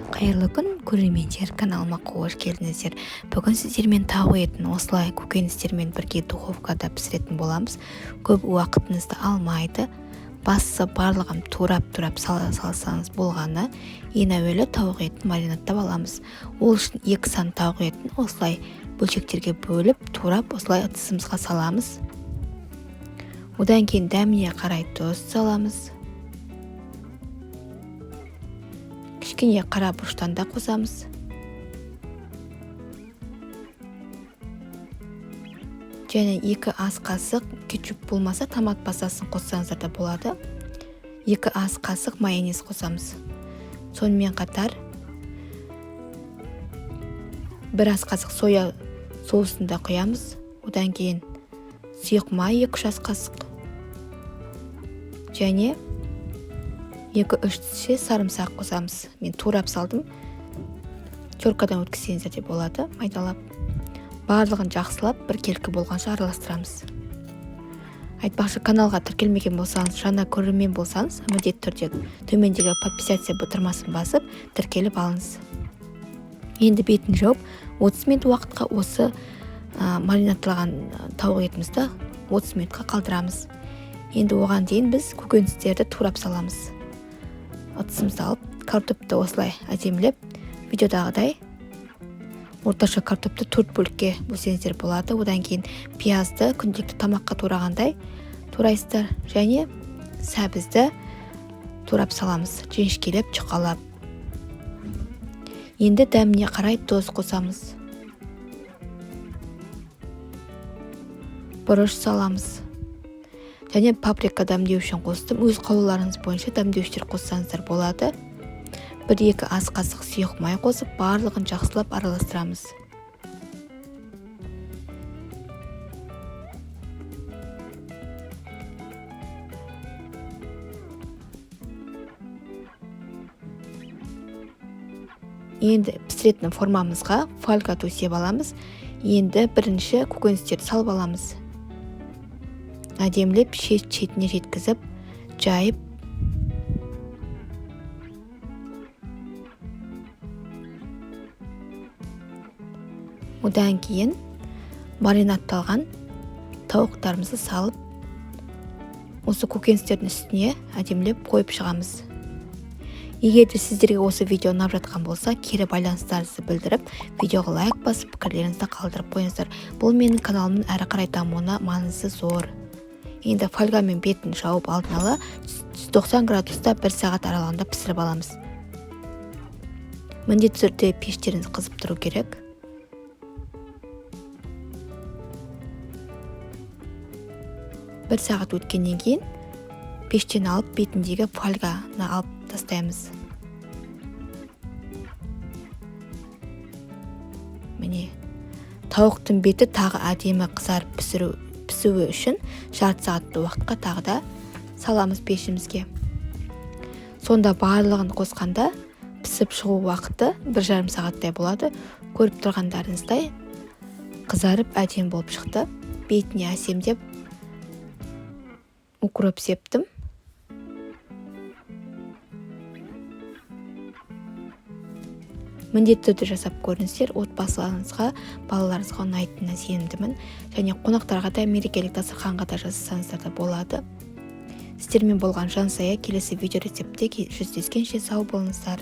Қайырлы күн, көрермендер! Каналыма қош келдіңіздер. Бүгін сіздермен тауық етін осылай көкөністермен бірге духовкада пісіретін боламыз. Көп уақытыңызды алмайды. Бастысы барлығын турап-турап салсаңыз болғаны. Ең әуелі тауық етін маринадтап аламыз. Ол үшін 2 сан тауық етін осылай бөлшектерге бөліп, турап осылай ыдысымызға саламыз. Одан кейін дәміне қарай тұз саламыз. Кішкене қара бұрыштан да қосамыз. Және 2 ас қасық кетчуп болмаса томат пастасын қоссаңыздар да болады. 2 ас қасық майонез қосамыз. Сонымен қатар 1 ас қасық соя соусын да құямыз. Одан кейін сұйық май 2-3 ас қасық. Және 2-3 тісе сарымсақ қосамыз. Мен турап салдым. Теркадан өткізсеңіздер де болады, майдалап. Барлығын жақсылап бір келкі болғанша араластырамыз. Айтпақшы, каналға тіркелмеген болсаңыз, жаңа көрермен болсаңыз, міндетті түрде төмендегі подписаться батырмасын басып, тіркеліп алыңыз. Енді бетін жауып, 30 минут уақытқа осы маринадталған тауық етімізді 30 минутқа қалдырамыз. Енді оған дейін біз көкөністерді турап саламыз. Ыдысымызды алып, картопты осылай әдемілеп, видеодағыдай орташа картопты 4 бөлікке бөлсеңіздер болады. Одан кейін пиязды күнделікті тамаққа турағандай турайсыздар. Және сәбізді турап саламыз, жіңішкелеп, жұқалап. Енді дәміне қарай тұз қосамыз. Бұрыш саламыз. Және паприка дәмдеу үшін қостым. Өз қалауларыңыз бойынша дәмдеуіштер қоссаңыздар болады. 1-2 ас қасық сұйық май қосып, барлығын жақсылап араластырамыз. Енді пісіретін формамызға фольга төсеп аламыз. Енді бірінші көкөністерді салып аламыз. Әдемілеп шет-шетіне жеткізіп, жайып. Одан кейін маринадталған тауықтарымызды салып, осы көкөністердің үстіне әдемілеп қойып шығамыз. Егер де сіздерге осы видео ұнап жатқан болса, кері байланыстарыңызды білдіріп, видеоға лайк басып, пікірлеріңізді қалдырып қойыңыздар. Бұл менің каналымның әрі қарай дамуына маңызы зор. Енді фольгамен бетін жауып алдын ала 190 градуста 1 сағат аралығында пісіріп аламыз. Міндетті түрде пештеріңіз қызып тұру керек. 1 сағат өткеннен кейін пештен алып бетіндегі фольганы алып тастаймыз. Міне, тауықтың беті тағы әдемі қызарып пісуі үшін жарты сағат уақытқа тағы да саламыз пешімізге. Сонда барлығын қосқанда пісіп шығу уақыты бір жарым сағаттай болады. Көріп тұрғандарыңыздай қызарып әдемі болып шықты. Бетіне әсемдеп укроп септім. Міндетті түрде жасап көріңіздер, отбасыларыңызға, балаларыңызға ұнайтынына сенімдімін. Және қонақтарға да, мерекелік дастарханға да жасасаңыздар да болады. Сіздермен болған Жансая, келесі видео рецептте жүздескенше сау болыңыздар.